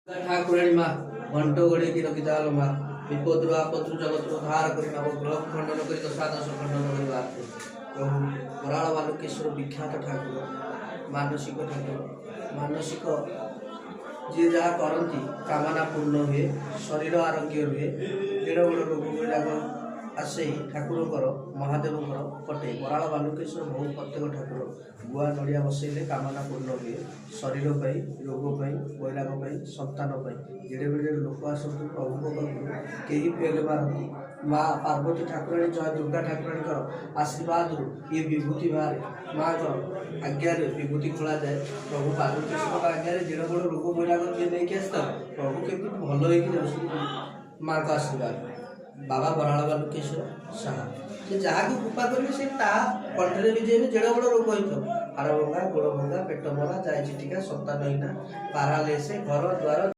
ଠାକୁରାଣୀ ମା, ଘଣ୍ଟ ଘୋଡ଼େଇକି ରଖିଥାଲୋ ମା। ବିପଦରୁ ଆପଦରୁ ଜଗତରୁ ଉଦ୍ଧାର କରି, ନବ ଗ୍ରହ ଖଣ୍ଡନ କରି, ଦଶାଦଶ ଖଣ୍ଡନ କରିବା ପ୍ରଭୁ ବରାଳ ବାଲୁକେଶ୍ୱର ବିଖ୍ୟାତ ଠାକୁର, ମାନସିକ ଠାକୁର। ମାନସିକ ଯିଏ ଯାହା କରନ୍ତି, କାମନା ପୂର୍ଣ୍ଣ ହୁଏ, ଶରୀର ଆରୋଗ୍ୟ ରୁହେ। ଯେଡ଼େ ବଡ଼ ରୋଗ ବୈରାଗ ଆସେ, ଠାକୁରଙ୍କର ମହାଦେବଙ୍କର କଟେ। ବରାଳ ବାଲୁକେଶ୍ୱର ବହୁତ ପ୍ରତ୍ୟେକ ଠାକୁର। ଗୁଆ ନଡ଼ିଆ ବସେଇଲେ କାମନା ପୂର୍ଣ୍ଣ ହୁଏ, ଶରୀର ପାଇଁ, ରୋଗ ପାଇଁ, ବୈରାଗ ପାଇଁ, ସନ୍ତାନ ପାଇଁ। ଯେଡ଼େ ବେଡ଼େ ଲୋକ ଆସନ୍ତି ପ୍ରଭୁଙ୍କ ପାଖକୁ, କେହି ଫେଲ ମାରନ୍ତି। ମା ପାର୍ବତୀ ଠାକୁରାଣୀ, ଜୟ ଦୁର୍ଗା ଠାକୁରାଣୀଙ୍କର ଆଶୀର୍ବାଦରୁ ଇଏ ବିଭୂତି ବାହାରେ। ମାଙ୍କର ଆଜ୍ଞାରେ ବିଭୂତି ଖୋଳାଯାଏ। ପ୍ରଭୁ ବାଲୁକେଶ୍ୱରଙ୍କ ଆଜ୍ଞାରେ ଯେଡ଼େ ବଡ଼ ରୋଗ ବୈରାଗ ଯିଏ ନେଇକି ଆସିଥାଉ, ପ୍ରଭୁ କେମିତି ଭଲ ହେଇକି ଯାଉଛନ୍ତି ମାଙ୍କ ଆଶୀର୍ବାଦ। ବାବା ବରାଳ ବାଲୁକେଶ୍ୱର ସାହା। ସେ ଯାହାକୁ କୃପା କରିବେ, ସେ ତାହା କଣ୍ଠରେ ବି ଯିବେ। ଯେଡ଼େ ବଡ଼ ରୋଗ ହେଇଥାଉ, ହାଡ଼ ଭଙ୍ଗା, ଗୋଡ଼ ଭଙ୍ଗା, ପେଟ ମରା, ଯାଇ ଝିଟିକା, ସନ୍ତାନହୀନା, ପାରାଲେସେ, ଘର ଦ୍ୱାର।